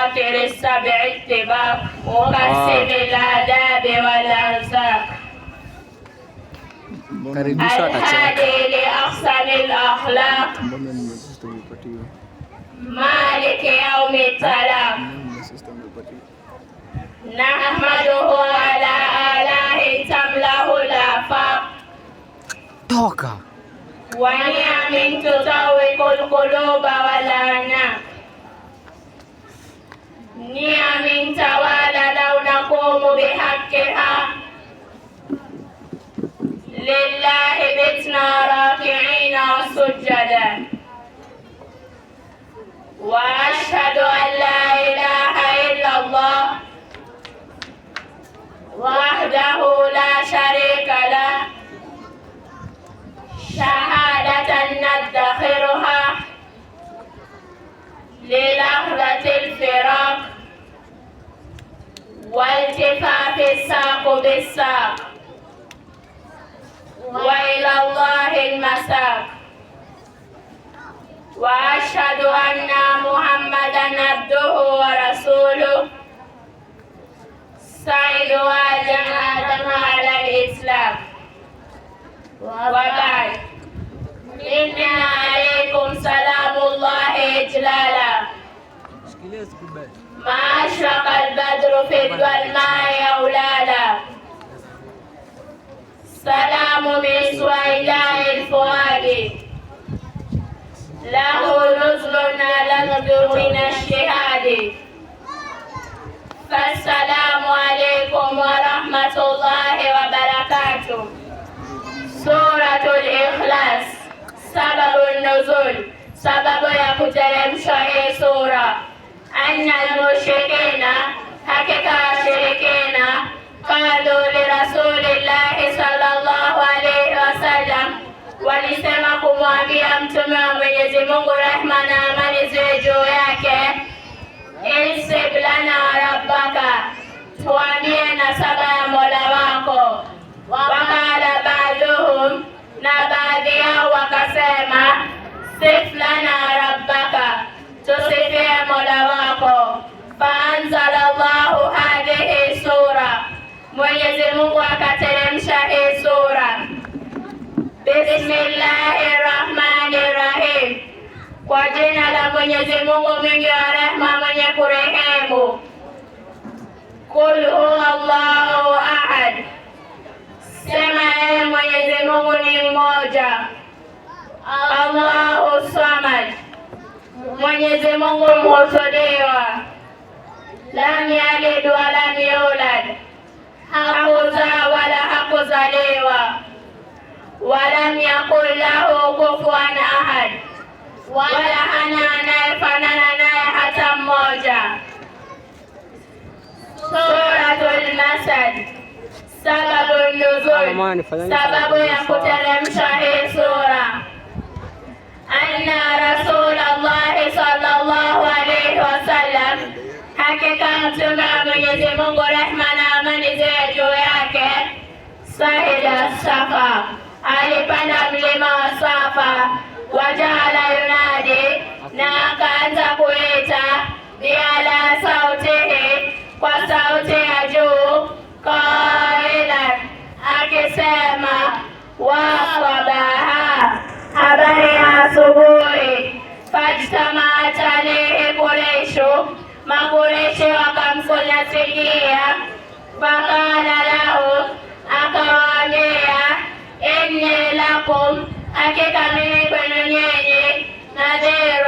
فاطر السبع الطباق مقسم الآداب والأرزاق Karibisha atacheka. الهادي لأحسن الأخلاق Mbona ni sister umepatiwa? مالك يوم التلاق Mbona sister umepatiwa? نحمده على آلائه تملأ الآفاق Toka. ونعم تطوق القلوب والأعناق نعم توالى لو نقوم بحقها لله بتنا راكعين وسجدا وأشهد أن لا إله إلا الله وحده لا شريك له شهادة ندخرها للحظة الفراق والتفاف الساق بالساق وإلى الله المساق وأشهد أن محمدا عبده ورسوله سعيد آدم آدم على الإسلام وبعد منا عليكم سلام الله إجلالا ما أشرق البدر في الظلماء أولالا سلام من سويداء الفؤاد له نزل لنذر من الشهاد فالسلام عليكم ورحمة الله وبركاته. سورة الإخلاص. سبب النزول, sababu ya kuteremshwa hii sura: أن المشركين, hakika washirikina, قالوا لرسول الله صلى الله عليه وسلم, walisema kumwambia mtume wa Mwenyezi Mungu, rehma na amani ziwe juu yake, اصف لنا ربك, tuambie nasaba ya mola wako. وقال بعضهم, na baadhi yao wakasema, صف لنا ربك, tusifie mola wako. فأنزل الله هذه السورة, Mwenyezi Mungu akateremsha hii sura. بسم الله الرحمن الرحيم, kwa jina la Mwenyezi Mungu mwingi wa rehma mwenye kurehemu. قل هو الله أحد, sema yeye Mwenyezi Mungu ni mmoja. الله الصمد, Mwenyezi Mungu mkusudiwa. لم يلد ولم يولد, hakuzaa wala hakuzaliwa. ولم يكن له كفوا أحد, wala hana anayefanana naye hata mmoja. سورة المسد. سبب النزول, sababu ya kuteremsha hii sura: أن رسول الله صلى الله عليه وسلم, hakika mtume wa Mwenyezi Mungu, rehma na amani ziwe juu yake, صعد الصفا, alipanda mlima wa Safa, وجعل ينادي, na akaanza kuita, بأعلى صوته, kwa sauti ya juu, قائلا, akisema, وا صباحا, habari ya asubuhi. فاجتمعت عليه قريش, Makureshi wakamkusanyikia. فقال له, akawaambia, إني لكم, hakika mimi kwenu nyinyi, نذير,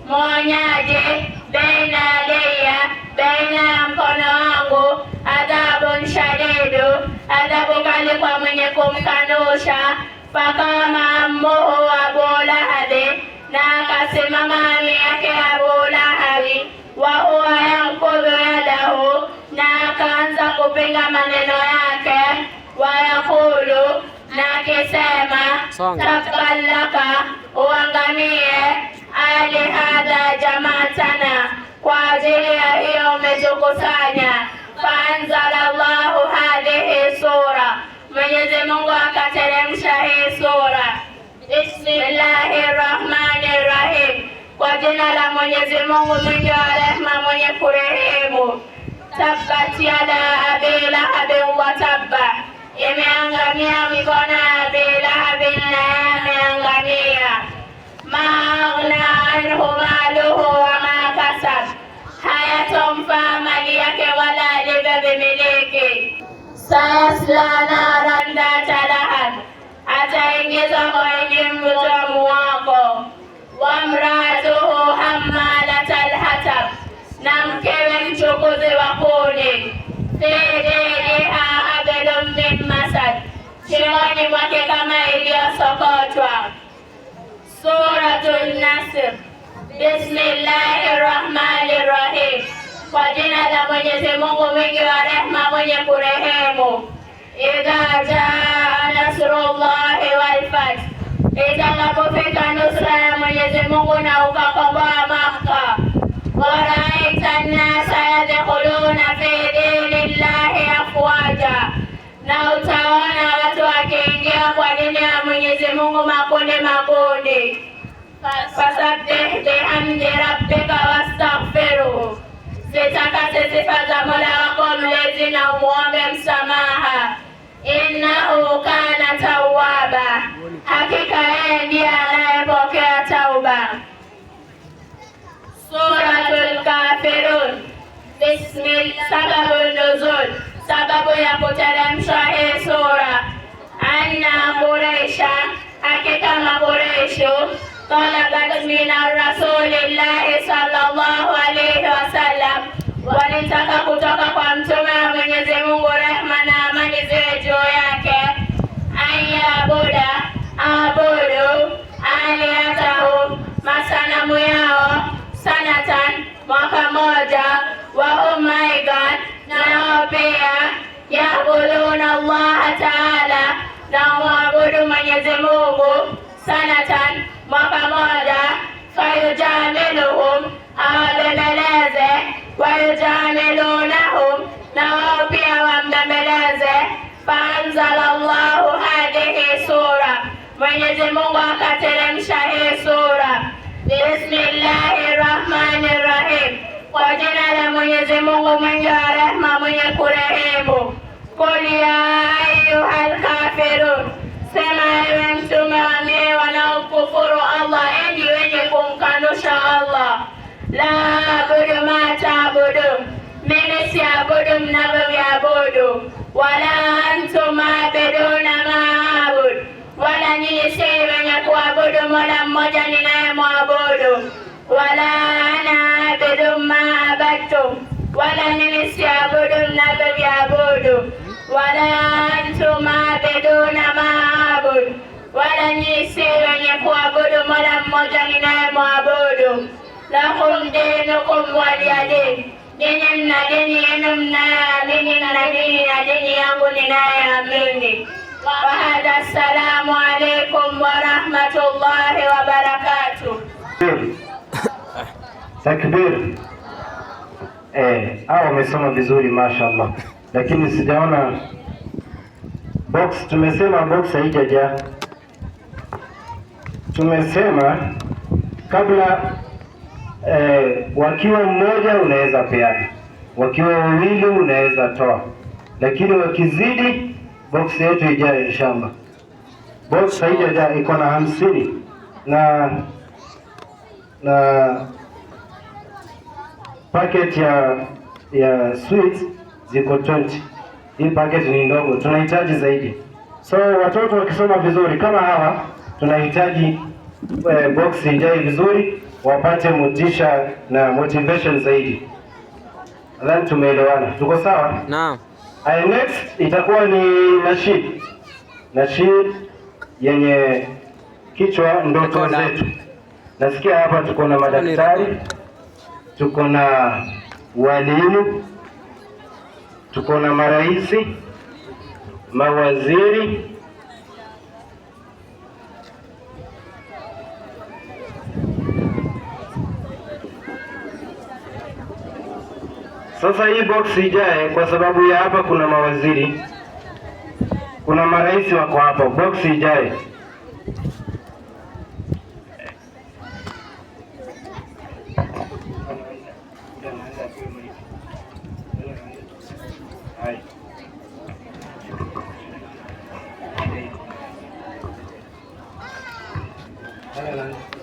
mwonyaji, بين يدي, baina ya mkono wangu, عذاب شديد, adhabu kali kwa mwenye kumkanusha. فقام عمه أبو لهب, na akasimama ami yake Abu Lahabi, وهو ينفض يده, na akaanza kupinga maneno yake, ويقول, na akisema, Songa. تبا لك, uangamie, ألهذا جمعتنا, kwa ajili ya hiyo umetukusanya. فأنزل الله هذه السورة, Mwenyezi Mungu akateremsha hii sura. بسم الله الرحمن الرحيم, kwa jina la Mwenyezi Mungu mwingi wa rehema mwenye kurehemu. Tabbat yada abi lahabin wa tabba, imeangamia mikono ya Abi Lahabin na yameangamia. Ma aghna anhu maluhu wa ma kasab, hayatomfaa mali yake wala alivyovimiliki. Sayasla naran dhata lahab, ataingizwa kwenye mto wako. Wamraatuhu hammalatal hatab, na mkewe mchukuzi wa kuni. Fi jidiha hablum min masad, shingoni mwake kama iliyosokotwa. Suratul Nasr. Bismillahir Rahmanir Rahim. Kwa jina la Mwenyezi Mungu mwingi wa rehema mwenye kurehemu. Idha jaa nasrullahi wal fath, itakapofika nusra ya Mwenyezi Mungu na ukakomboa Makka. Waraaita nnasa yadkhuluna fi dinillahi afwaja, na utaona watu wakiingia kwa dini ya Mwenyezi Mungu makundi makundi. Fasabbih bihamdi rabbika wastaghfiruhu, zitakase sifa za Mola wako mlezi na umuombe msamaha. Innahu kana tawwaba, hakika yeye ndiye anayepokea tauba. Suratul Kafirun. Bismillah. Sababu nuzul, sababu ya kuteremshwa hii sura. Anna Quraisha, hakika Makureishu talabat min rasulillahi sallallahu alayhi wasallam, walitaka kutoka kwa mtume wa Mwenyezi Mungu, rehma na amani ziwe juu yake, anyabuda abudu aliyatahu masanamu yao sanatan mwaka moja, wa hum aidan nao pia yabuduna Allaha taala, na mwabudu Mwenyezi Mungu sanatan mwaka moja, fayujamiluhum awabembeleze, wayujamilunahum na wao pia wambembeleze. Faanzala Allahu hadhihi sura, Mwenyezi Mungu akateremsha hii sura. Bismillahi rahmani rahim, kwa jina la Mwenyezi Mungu mwingi wa rehma mwenye kurehemu. Qul ya ayyuhal kafirun, sema ewe mtume, waambie wanaokufuru Allah, enyi wenye kumkanusha Allah. La abudu ma taabudun, mimi siabudu mnavyoviabudu. Wala antum abiduna ma abud, wala nyinyi si wenye kuabudu mola mmoja ninayemwabudu. Wala ana abidu ma abadtum, wala mimi siabudu mnavyoviabudu. Wala antum abiduna ma abud, wala nyinyi si wenye kuabudu mola mmoja ninayemwabudu. Lakum dinukum waliya din, nyinyi mna dini yenu mnayoamini na dini na dini yangu ninayoamini. Wa hadha, assalamu alaikum wa rahmatullahi wa barakatuh. Takbir. Hao wamesoma vizuri mashallah, lakini sijaona box. Tumesema box haijajaa. Tumesema kabla wakiwa mmoja unaweza peana, wakiwa wawili unaweza toa, lakini wakizidi box yetu ijae inshallah. Box haijajaa, iko na 50 na packet ya sweets ziko 20. Hii packet ni ndogo, tunahitaji zaidi. So watoto wakisoma vizuri kama hawa, tunahitaji box ijae vizuri, wapate motisha na motivation zaidi. Nadhani tumeelewana, tuko sawa? Naam. Aya, next itakuwa ni nashid, nashid yenye kichwa ndoto Rekoda. zetu. Nasikia hapa tuko na madaktari, tuko na walimu, tuko na maraisi, mawaziri. Sasa hii box ijae, kwa sababu ya hapa kuna mawaziri, kuna marais wako hapa. Box ijae. Hai. Haya, nani?